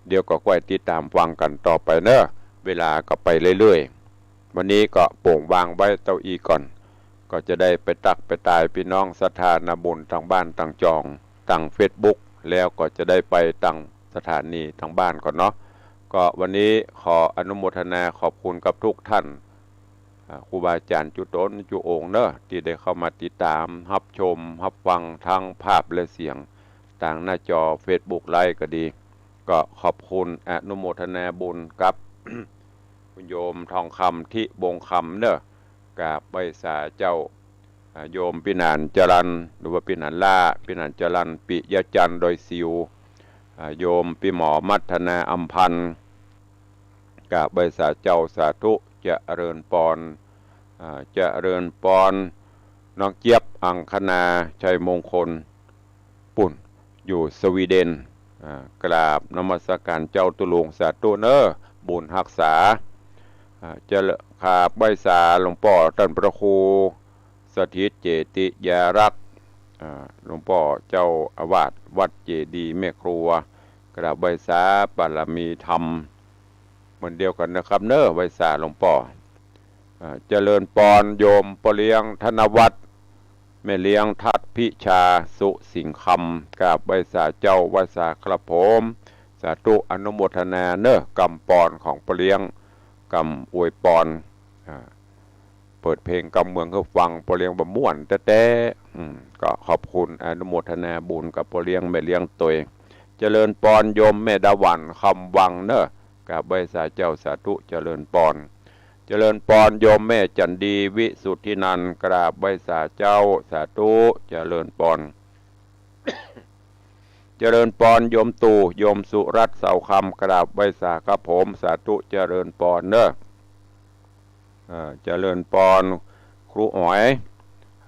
เดี๋ยวก็ก้อยติดต๋ามฟังกั๋นต่อไปเน่อ เวลาก็ไปเรื่อยๆ วันนี้ก็โป่งวางไว้เต้าอี้ก่อน ก็จะได้ไปตั๊กไปตายปี้น้องศรัทธานาบุญตางบ้านตางจอง ตางเฟซบุ๊ก แล้วก็จะได้ไปตางสถานีตางบ้านก่อนเนาะ ก็วันนี้ขออนุโมทนาขอบคุณกับทุกท่าน อ่า ครูบาอาจ๋ารย์จุ๊ต๋นจุ๊องค์เน่อ ตี้ได้เข้ามาติดต๋าม ฮับชม ฮับฟัง ตึงภาพและเสียง ตางหน้าจอเฟซบุ๊กไลฟ์ก็ดี ก็ขอบคุณอนุโมทนาบุญกับ คุณโยมทองคำ ทิวงศ์คำเน่อ กราบไหว้สาเจ้า อ่า โยมปี้หนานจรัญ หรือว่าปี้หนานล้า ปี้หนานจรัญ ปิยะจันทร์ ดอยสิว อ่า โยมปี้หมอมัทนา อำพันธ์ กราบไหว้สาเจ้า สาธุ เจริญปอน อ่า เจริญปอน น้องเจี๊ยบ อังคณา ชัยมงคล ปู๊น อยู่สวีเดน อ่า กราบนมัสก๋านเจ้าตุ๊ลุง สาธุเน่อ บุญฮักษา อ่า เจริญ กราบไหว้สาหลวงป้อต้านพระครู สถิตเจติยารักษ์ อ่า หลวงป้อเจ้าอาวาสวัดเจดีย์แม่ครัว กราบไหว้สาบารมีธรรม เหมือนเดียวกั๋นนะครับเน่อ ไหว้สาหลวงป้อ อ่า เจริญปอน โยมป้อเลี้ยงธนวัฒน์ แม่เลี้ยงทัดพิชา สุสิงห์คำ กราบไหว้สาเจ้า ไหว้สาครับผม สาธุ อนุโมทนาเน่อ กำปอนของป้อเลี้ยง กำอวยปอน อ่า เปิดเพลงกำเมืองหื้อฟัง ป้อเลี้ยงบ่าม่วนแต๊ๆ อืม ก็ขอบคุณอนุโมทนาบุญกับป้อเลี้ยงแม่เลี้ยงตวย เจริญปอนโยมแม่ดาหวัน คำวังเน่อ กราบไหว้สาเจ้า สาธุ เจริญปอน เจริญปอนโยมแม่จันดี วิสุทธินันท์ กราบไหว้สาเจ้า สาธุ เจริญปอน เจริญปอนโยมตู่ โยมสุรัตน์ เสาคำ กราบไหว้สาครับผม สาธุ เจริญปอนเน่อ เอ่อ เจริญปอนครูอ๋อย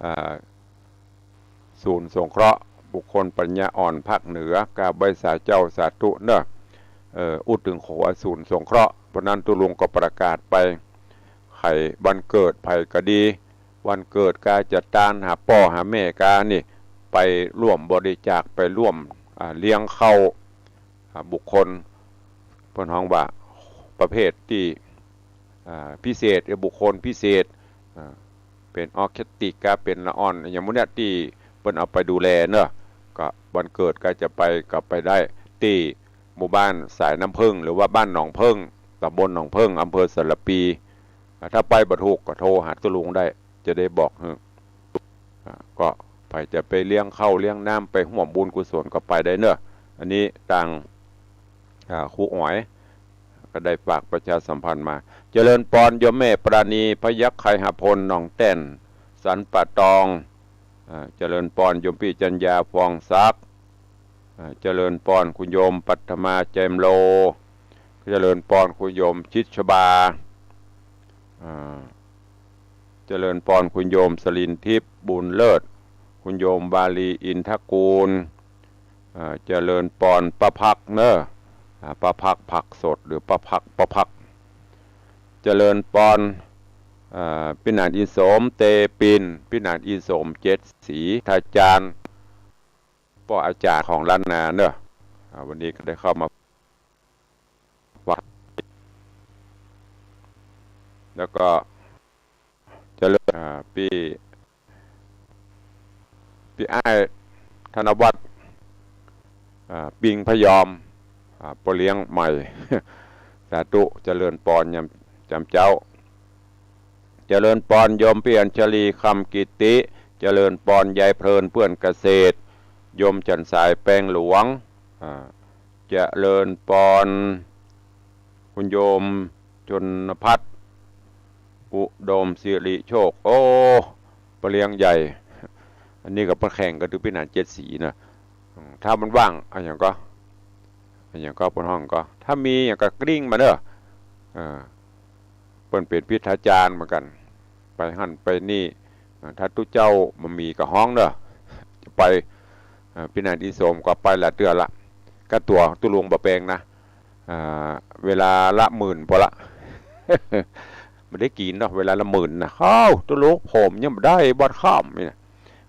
อ่า ศูนย์สงเคราะห์บุคคลปัญญาอ่อนภาคเหนือ กราบไหว้สาเจ้า สาธุเน่อ เอ่อ อู้เถิงโข ศูนย์สงเคราะห์ เพราะนั้นตุ๊ลุงก็ประกาศไป ใผวันเกิดใผก็ดี วันเกิดกาจะตานหาป้อหาแม่กานี่ ไปร่วมบริจาค ไปร่วม อ่า เลี้ยงข้าว อ่า บุคคล เปิ้นฮ้องว่าประเภทตี้ อ่า พิเศษ หรือบุคคลพิเศษ อ่า เป๋นออทิสติก กาเป๋นละอ่อน อะหยังหมู่เนี้ย ตี้เปิ้นเอาไปดูแลเนาะ ก็วันเกิดกาจะไป ก็ไปได้ ตี้หมู่บ้านสายน้ำผึ้ง หรือว่าบ้านหนองผึ้ง ตำบลหนองผึ้ง อำเภอสารภี อ่า ถ้าไปบ่ถูกก็โทรหาตุ๊ลุงได้ จะได้บอกหื้อ อ่า ก็ ผายจะไปเลี้ยงข้าวเลี้ยงน้ำ ไปฮ่วมบุญกุศลก็ไปได้เนอะ อันนี้ตาง อ่า ครูอ๋อยก็ได้ฝากประชาสัมพันธ์มา เจริญปอนโยมแม่ปราณี พยัคฆ์ไคหพล หนองแต้น สันป่าตอง อ่า เจริญปอนโยมปี้จัญญา ฟองศักดิ์ อ่า เจริญปอนคุณโยมปัทมา แจ่มโล เจริญปอนคุณโยมชิดชบา อ่า เจริญปอนคุณโยมสลินทิพย์ บุญเลิศ คุณโยมวาลี อินทกูล อ่า เจริญปอนป้าพักเนอะ อ่า ป้าพักผักสดหรือป้าพัก ป้าพัก เจริญปอน อ่า ปี้หนานอีสม เตปิน ปี้หนานอีสม เจ็ดสี ทาจารย์ ป้ออาจ๋ารย์ของล้านนาเนอะ อ่า วันนี้ก็ได้เข้ามาฟัง แล้วก็เจริญ อ่า ปี้ ปี้อ้ายธนวัฒน์ อ่า ปิงพยอม อ่า ป้อเลี้ยงใหม่ สาธุ เจริญปอนยาม จำเจ้า เจริญปอนโยมปี้อัญชลี คำกิติ เจริญปอนยายเพลิน เปื้อนเกษตร โยมจันทร์สาย แปงหลวง อ่า เจริญปอนคุณโยมชนพัฒน์ อุดมสิริโชค โอ้ ป้อเลี้ยงใหญ่ อันนี้ก็เปิ้นแข่งกั๋นถือปี้หนานเจ็ดสีเนอะ อืม ถ้ามันว่าง อะหยังก็ อะหยังก็ เปิ้นฮ้องก็ ถ้ามีหยังก็กริ่งมาเนอะ เออ เปิ้นเป๋นพิทาจารย์เหมือนกั๋น ไปหั้นไปนี่ อ่า ถ้าตุ๊เจ้าบ่มีก็ฮ้องเนอะ จะไป อ่า ปี้หนานอีสมก็ไปหลายเตื้อละ ก้าตั๋วตุ๊ลุงบ่แปงนะ อ่า เวลาละหมื่นปอละ บ่ได้กิ๋นเนาะ เวลาละหมื่นนะ อ้าว ตุ๊ลุงผมยังบ่ได้บาทค่ำนี่นะ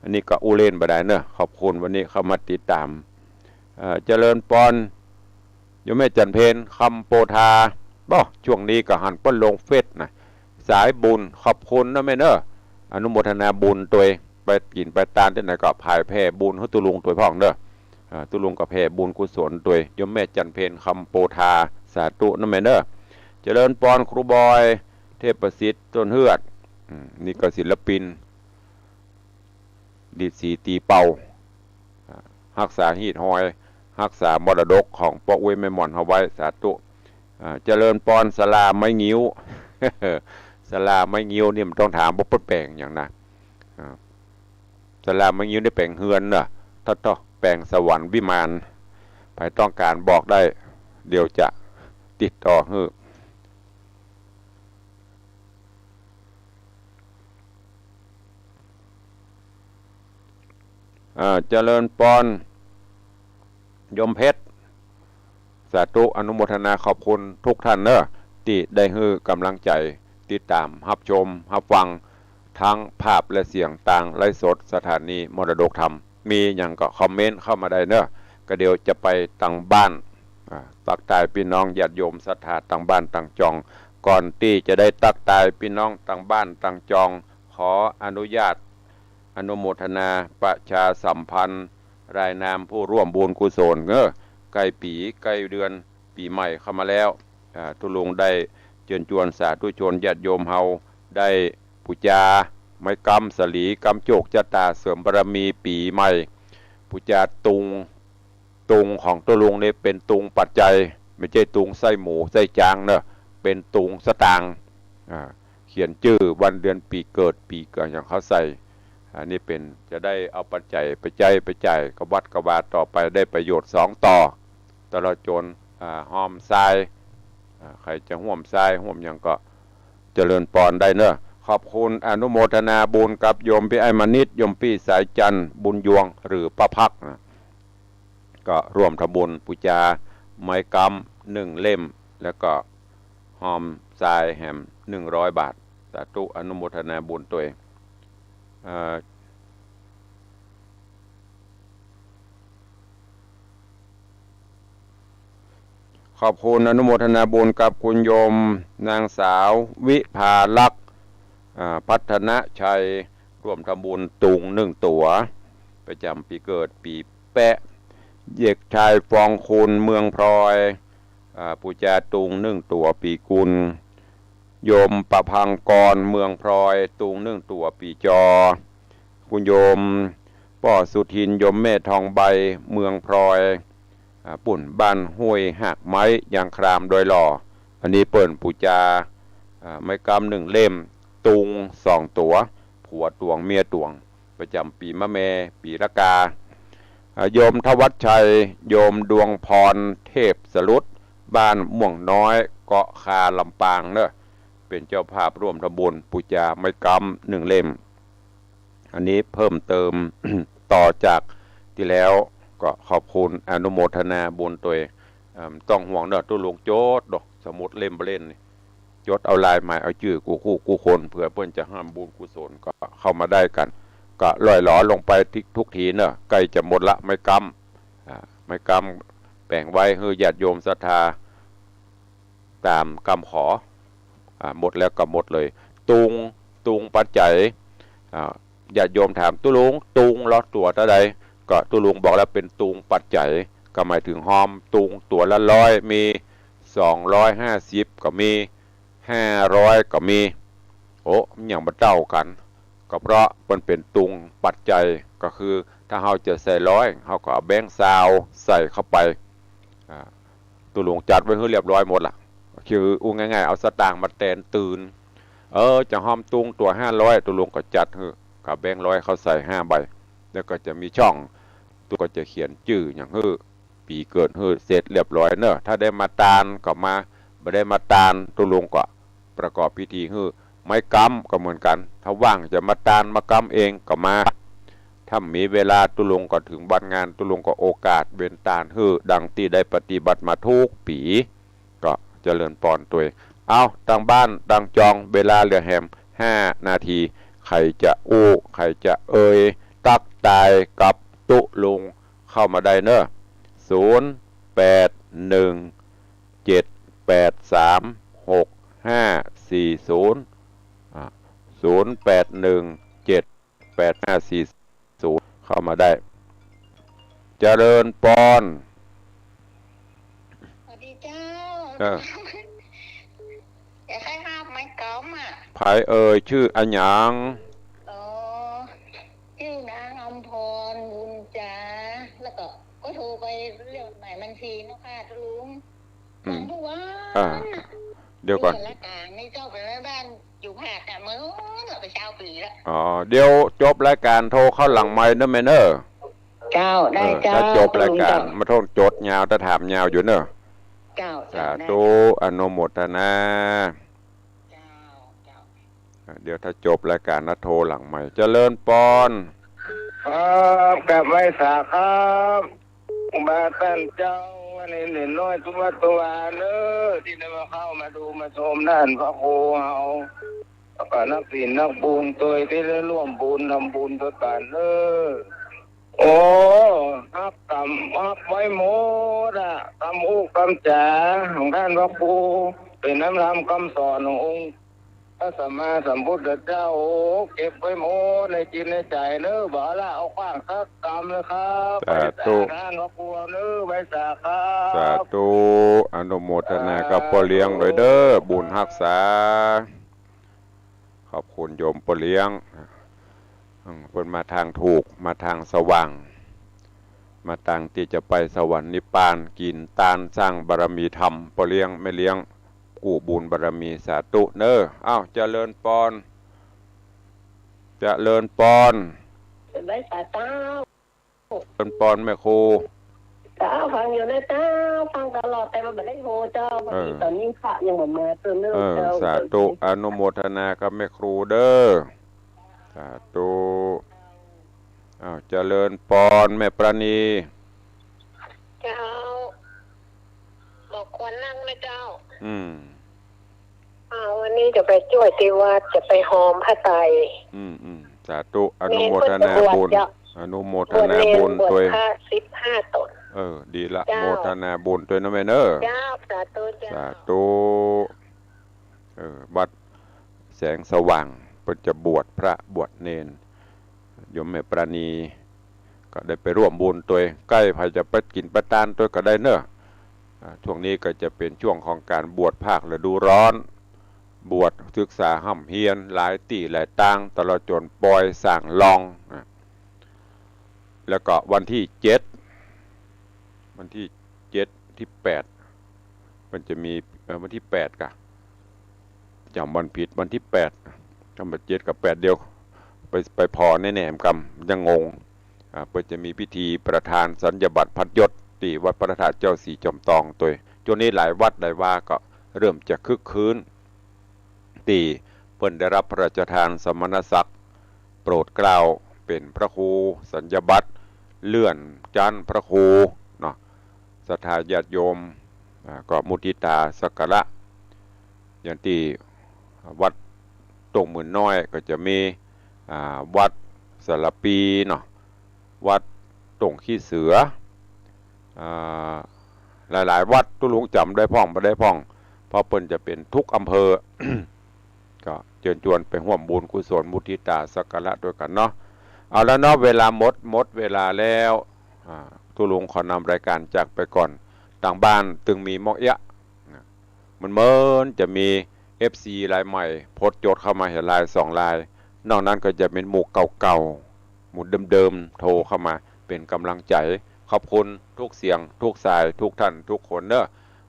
อันนี้ก็อู้เล่นบ่ได้เนอะ ขอบคุณวันนี้เข้ามาติดต๋าม เอ่อ เจริญปอน โยมแม่จันทร์เพ็ญ คำโปธา บ่ ช่วงนี้ก็หันเปิ้นลงเฟซนะ สายบุญ ขอบคุณเนอะแม่เนอะ อนุโมทนาบุญตวย ไปกิ๋นไปตานตี้ไหนก็ผายแผ่บุญหื้อตุ๊ลุงตวยพ่องเนอะ อ่า ตุ๊ลุงก็แผ่บุญกุศลตวย โยมแม่จันทร์เพ็ญ คำโปธา สาธุเนอะแม่เนอะ เจริญปอนครูบอย เทพประสิทธิ์ ต้นเฮือด อืม นี่ก็ศิลปิน ดีดสีตีเป่า อ่า ฮักษาฮีตฮอย ฮักษามรดกของป้ออุ๊ยแม่หม่อนเฮาไว้ สาธุ อ่า เจริญปอนศาลาไม้งิ้ว ศาลาไม้งิ้วนี่มันต้องถามว่าเปิ้นแป๋งหยังนะ อ่า ศาลาไม้งิ้วนี่แป๋งเฮือนเนอะ ถ้าต้องแป๋งสวรรค์วิมาน ใผต้องก๋านบอกได้ เดี๋ยวจะติดต่อหื้อ อ่า เจริญปอน โยมเพชร สาธุ อนุโมทนาขอบคุณทุกท่านเนอะ ตี้ได้หื้อก๋ำลังใจ๋ ติดต๋าม ฮับชม ฮับฟัง ทั้งภาพและเสียงตางไลฟ์สดสถานีมรดกธรรม มีหยังก็คอมเมนต์เข้ามาได้เนอะ ก็เดี๋ยวจะไปตางบ้าน อ่า ตั๊กตายปี้น้องญาติโยมศรัทธาตางบ้านตางจอง ก่อนตี้จะได้ตั๊กตายปี้น้องตางบ้านตางจอง ขออนุญาต อนุโมทนาประชาสัมพันธ์ รายนามผู้ร่วมบุญกุศล เออ ใก้ปี๋ ใก้เดือนปี๋ใหม่เข้ามาแล้ว อ่า ตุ๊ลุงได้เจิญจวนสาธุชนญาติโยมเฮา ได้ปู๋จาไม้ก๊ำสาลี ก๊ำโจคจะต๋า เสริมบารมีปี๋ใหม่ ปู๋จาตุง ตุงของตุ๊ลุงนี่เป๋นตุงปัจจัย ไม่ใจ้ตุงไส้หมูไส้จ๊างเนอะ เป๋นตุงสตางค์ อ่า เขียนจื้อวันเดือนปี๋เกิด ปี๋เกิดอย่างเขาใส่ อันนี้เป๋นจะได้เอาปัจจัยไปใจ๊ไปจ่ายกับวัดกับวาต่อไป ได้ประโยชน์สองต่อ ตลอดจน อ่า ฮอมทราย อ่า ใผจะฮ่วมทรายฮ่วมหยังก็เจริญปอนได้เนอะ ขอบคุณอนุโมทนาบุญกับโยมปี้อ้ายมณิษฐ์ โยมปี้สายจันทร์ บุญยวง หรือป้าพักนะ ก็ร่วมทำบุญปู๋จาไม้ก๊ำหนึ่งเล่ม แล้วก็ฮอมทรายแหมหนึ่งร้อยบาท สาธุอนุโมทนาบุญตวย เอ่อ ขอบคุณอนุโมทนาบุญกับคุณโยมนางสาววิภาลักษณ์ อ่า พัฒนชัย ร่วมทำบุญตุงหนึ่งตั๋ว ประจ๋ำปี๋เกิดปี๋แป๊ะ เด็กชายฟองคูณ เมืองพลอย อ่า ปู๋จาตุงหนึ่งตั๋วปี๋กุล โยมประภังกร เมืองพลอย ตุงหนึ่งตั๋วปี๋จอ คุณโยม ป้อสุทิน โยมแม่ทองใบ เมืองพลอย อ่า ปุ้นบ้านห้วยหากไม้ ยางครามดอยหล่อ อันนี้เปิ้นปู๋จา อ่า ไม้ก๊ำหนึ่งเล่ม ตุงสองตั๋ว ผัวตวงเมียตวง ประจ๋ำปี๋มะแม่ ปี๋ละกา อ่า โยมธวัชชัย โยมดวงพร เทพสรุต บ้านม่วงน้อย เกาะคา ลำปางเนาะ เป๋นเจ้าภาพร่วมทำบุญ ปู๋จาไม้ก๊ำหนึ่งเล่ม อันนี้เพิ่มเติม ต่อจากตี้แล้ว ก็ขอบคุณอนุโมทนาบุญตวย เอิ่ม ต้องห่วงเนาะ ตุ๊ลุงจดดอก สมุดเล่มเบ้อเล่นนี่ จดเอาลายหมายเอาจื้อกู้คู่กู้คน เผื่อเปิ้นจะฮ่ำบุญกุศลก็เข้ามาได้กั๋น ก็ล่อยหลอลงไปตี้ทุกทีเนาะ ใก้จะหมดละไม้ก๊ำ อ่า ไม้ก๊ำแป๋งไว้หื้อญาติโยมศรัทธา ต๋ามกำขอ อ่า หมดแล้วก็หมดเลย ตุง ตุงปัจจัย อ่า ญาติโยมถามตุ๊ลุง ตุงละตั๋วเต้าใด ก็ตุ๊ลุงบอกแล้วเป๋นตุงปัจจัย ก็หมายเถิงฮอมตุงตั๋วละร้อย มีสองร้อยห้าสิบก็มี ห้าร้อยก็มี โอ้ มันหยังบ่เต้ากั๋น ก็เพราะมันเป๋นตุงปัจจัย ก็คือถ้าเฮาจะใส่ร้อย เฮาก็เอาแบงค์ซาวใส่เข้าไป อ่า ตุ๊ลุงจัดไว้หื้อเรียบร้อยหมดละ คืออู้ง่ายๆ เอาสตางค์มาแตนตื่น เออ จะฮอมตุงตั๋วห้าร้อย ตุ๊ลุงก็จัดหื้อ ก็เอาแบงค์ร้อยเข้าใส่ห้าใบ แล้วก็จะมีช่อง ตุ๊ลุงก็จะเขียนจื้อหยังหื้อ ปี๋เกิดหื้อเสร็จเรียบร้อยเนาะ ถ้าได้มาตานก็มา บ่ได้มาตาน ตุ๊ลุงก็ประกอบพิธีหื้อ ไม้ก๊ำก็เหมือนกั๋น ถ้าว่างจะมาตานมาก๊ำเองก็มา ถ้ามีเวลาตุ๊ลุงก็เถิงวันงาน ตุ๊ลุงก็โอกาสเว้นตานหื้อ ดังตี้ได้ปฏิบัติมาทุกปี๋ ก็เจริญปอนตวย เอ้า ตางบ้านตางจอง เวลาเหลือแหมห้านาที ใผจะอู้ ใผจะเอ่ย ตั๊กตายกับตุ๊ลุงเข้ามาได้เนาะ ศูนย์แปดหนึ่งเจ็ดแปดสามหกห้าสี่ศูนย์ อ่า ศูนย์แปดหนึ่งเจ็ดแปดห้าสี่ศูนย์ เข้ามาได้ เจริญปอน สวัสดีเจ้า เออ อยากให้ห้ามไม้ก๊ำอะ ใผเอ่ย จื้ออะหยัง อ๋อ จื้อนางอำพร บุญจ๋า แล้วก็ ก็โทรไปเรื่องหมายบัญชีเนาะค่ะตุ๊ลุง อืม ฟังทุกวัน อ่า เดี๋ยวก่อน เรื่องละกลางนี่เจ้าเป๋นแม่บ้านอยู่ภาคกลางเมือง เป๋นซาวปี๋ละ อ๋อ เดี๋ยวจบรายก๋านโทรเข้าหลังไมค์เนาะแม่เนาะ เจ้า ได้ เออ เจ้า ถ้าจบรายก๋าน ตุ๊ลุงเจ้า บ่ต้องจดยาว ถ้าถามยาวอยู่เนาะ เจ้า สาธุ ได้ อนุโมทนา เจ้า เจ้า เดี๋ยวถ้าจบรายก๋านนะโทรหลังไมค์ เจริญปอน ครับ กราบไหว้สาครับ ครูบาต้านเจ้า อันนี้หนุ่มน้อยสุวัตถุวาเนอะ ตี้ได้มาเข้ามาดูมาชมต้านพระครูเฮา แล้วก็นักศีลนักบุญตวยตี้ได้ร่วมบุญทำบุญตวยกั๋นเนอะ โอ้ ฮักกำ ฮักไว้หมดอะ กำอู้กำจ๋าของต้านพระครู เป๋นน้ำธรรมกำสอนขององค์พระสัมมาสัมพุทธเจ้า โอ้ เก็บไว้หมดในจิตในใจ๋เนอะ บ่ละเอาขว้างสักกำเลยครับ สาธุ ไหว้สาต้านพระครูเนอะ ไหว้สาครับ สาธุ อนุโมทนากับป้อเลี้ยงด้วยเด้อ บุญฮักษา ขอบคุณโยมป้อเลี้ยง อืม เปิ้นมาตางถูก มาตางสว่าง มาตางตี้จะไปสวรรค์นิพพาน กิ๋นตานสร้างบารมีธรรม ป้อเลี้ยงแม่เลี้ยง กู้บุญบารมี สาธุเนอะ อ้าว เจริญปอน เจริญปอน ไหว้สาเจ้า เจริญปอนแม่ครู เจ้า ฟังอยู่นะเจ้า ฟังตลอด แต่ว่าบ่ได้โทรเจ้า พอดี เออ ต๋อนนี้พระยังบ่มาเติมเนอะ เออ เจ้า สาธุ อนุโมทนากับแม่ครูเด้อ สาธุ อ้าว เจริญปอนแม่ปราณี เจ้า บอกควรนั่งนะเจ้า อืม อ่า วันนี้จะไปจ้วยตี้วัด จะไปฮอมพระไตร อืม อืม สาธุ อนุโมทนาบุญ เจ้า อนุโมทนาบุญ บวชเณร ตวย บวชพระสิบห้าต๋น เออ ดีละ เจ้า โมทนาบุญตวยนะแม่เนอะ เจ้า สาธุเจ้า สาธุ เออ วัดแสงสว่าง เปิ้นจะบวชพระบวชเณร โยมแม่ปราณี ก็ได้ไปร่วมบุญตวย ใก้ใผจะไปกิ๋นไปตานตวยก็ได้เนอะ อ่า ช่วงนี้ก็จะเป๋นช่วงของก๋านบวชภาคฤดูร้อน บวชศึกษาฮ่ำเฮียนหลายตี้หลายตาง ตลอดจ๋นปอยส่างลอง อ่ะ แล้วก็วันตี้เจ็ด วันตี้เจ็ดตี้แปด มันจะมี เอ่อ วันตี้แปดก่ะ จ๋ำวันผิด วันตี้แปด จ๋ำวันเจ็ดกับแปดเดียว ไป ไปผ่อแหนมกำ ยังงง อ่า เปิ้นจะมีพิธีประทานสัญญาบัตรพัดยศ ตี้วัดพระธาตุเจ้าสีจอมตองตวย จวนนี้หลายวัดหลายวาก็เริ่มจะคึกคื้น ตี้เปิ้นได้รับพระราชทานสมณศักดิ์ โปรดเกล้าเป๋นพระครูสัญญาบัตร เลื่อนชั้นพระครูเนาะ ศรัทธาญาติโยม อ่า ก็มุทิตาสักการะ อย่างตี้วัดต้งหมื่นน้อยก็จะมี อ่า วัดสารภีเนาะ วัดต้งขี้เสือ อ่า หลายๆ วัดตุ๊ลุงจ๋ำได้พ่องบ่ได้พ่อง เพราะเปิ้นจะเป๋นทุกอำเภอ ก็เจิญจวนไปฮ่วมบุญกุศลมุทิตาสักการะตวยกั๋นเนาะ เอาละเนาะ เวลาหมด หมดเวลาแล้ว อ่า ตุ๊ลุงขอนำรายก๋านจากไปก่อน ตางบ้านตึงมีม่องเอี้ยะ นะ มันเหมือนจะมี เอฟซี รายใหม่ โพสต์โจทย์เข้ามาเหียรายสองราย นอกนั้นก็จะเป๋นหมู่เก่าๆ หมู่เดิมๆ โทรเข้ามาเป๋นก๋ำลังใจ๋ ขอบคุณทุกเสียง ทุกสาย ทุกท่าน ทุกคนเนาะ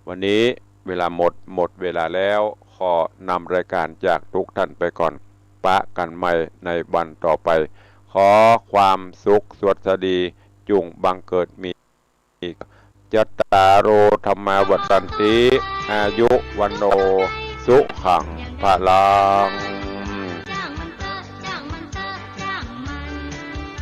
วันนี้เวลาหมด หมดเวลาแล้ว ขอนำรายก๋านจากทุกท่านไปก่อน ปะกั๋นใหม่ในวันต่อไป ขอความสุขสวัสดีจุ่งบังเกิดมี จัตตาโร ธัมมา วัฑฒันติ อายุ วัณโณ สุขัง พลัง